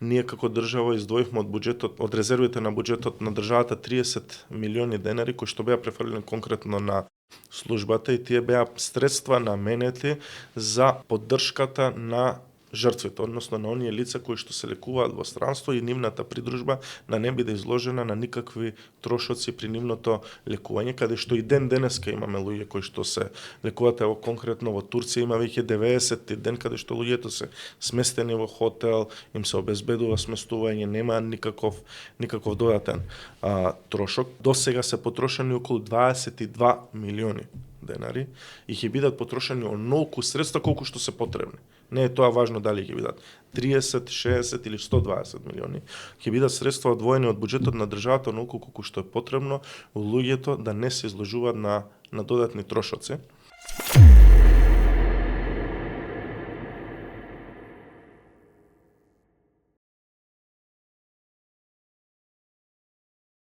ние како држава издвоивме од буџетот, од резервите на буџетот на државата 30 милиони денари кои што беа префрлени конкретно на службата и тие беа средства наменети за поддршката на жртвите, односно на оние лица кои што се лекуваат во странство и нивната придружба да не биде изложена на никакви трошоци при нивното лекување, каде што и ден денеска имаме луѓе кои што се лекуваат, ево конкретно во Турција има веќе 90 ден каде што луѓето се сместени во хотел, им се обезбедува сместување, нема никаков додатен трошок. До сега се потрошени околу 22 милиони денари и ќе бидат потрошени онолку средства колку што се потребни. Не е тоа важно дали ќе бидат 30, 60 или 120 милиони. Ќе бидат средства одвоени од буџетот на државата онолку колку што е потребно луѓето да не се изложуваат на додатни трошоци.